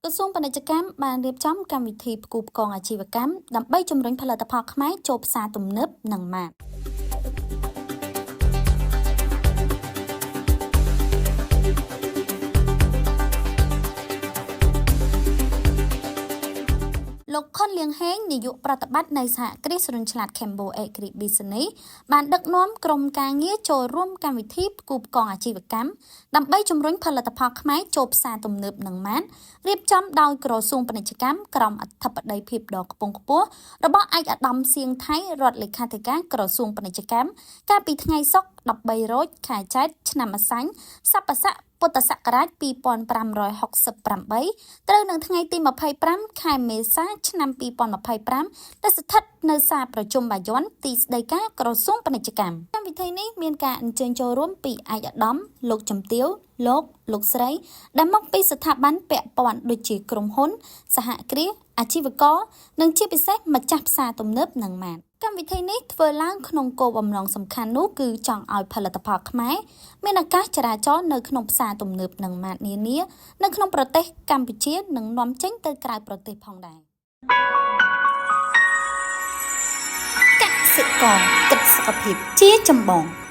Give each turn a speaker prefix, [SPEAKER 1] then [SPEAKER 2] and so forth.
[SPEAKER 1] ក្រសួងពាណិជ្ជកម្មបានរៀបចំកម្មវិធីផ្គូផ្គងអាជីវកម្មដើម្បីជំរុញផលិតផលខ្មែរចូលផ្សារទំនើបនិងម៉ាត។ លោកខុនលៀងហេងនាយកប្រតិបត្តិនៃសហគ្រាសរុនឆ្លាត Cambo Agri Business បានដឹកនាំក្រុមការងារចូលរួមកម្មវិធីផ្គូផ្គងអាជីវកម្មដើម្បីជំរុញផលិតផលខ្មែរចូលផ្សារទំនើបនិងម៉ាតរៀបចំដោយក្រសួងពាណិជ្ជកម្មក្រោមអធិបតីភាពដ៏ខ្ពង់ខ្ពស់របស់ឯកឧត្តមសៀងថៃរដ្ឋលេខាធិការក្រសួងពាណិជ្ជកម្មកាលពីថ្ងៃសុក្រ13រោចខែចែត្រឆ្នាំម្សាញ់ស័ព្ទស័កពុទ្ធសករាជ2568ត្រូវនឹងថ្ងៃទី25ខែមេសាឆ្នាំ2025ដែលស្ថិតនៅសាលប្រជុំបាយ័នទីស្តីការក្រសួងពាណិជ្ជកម្មកម្មវិធីនេះមានការអញ្ជើញចូលរួមពីឯកឧត្តមលោកជំទាវលោកលោកស្រីដែលមកពីស្ថាប័នពាក់ព័ន្ធដូចជាក្រុមហ៊ុន សហគ្រាសអាជីវករនិងជាពិសេសម្ចាស់ផ្សារទំនើបនិងម៉ាតកម្មវិធីនេះធ្វើឡើងក្នុងគោលបំណងសំខាន់នោះគឺចង់ឲ្យផលិតផលខ្មែរមានឱកាសចរាចរណ៍នៅក្នុងផ្សារទំនើបនិងម៉ាតនានានៅក្នុងប្រទេសកម្ពុជានិងនាំចេញទៅក្រៅប្រទេសផងដែរកសិករគិតសុខភាពជាចម្បង។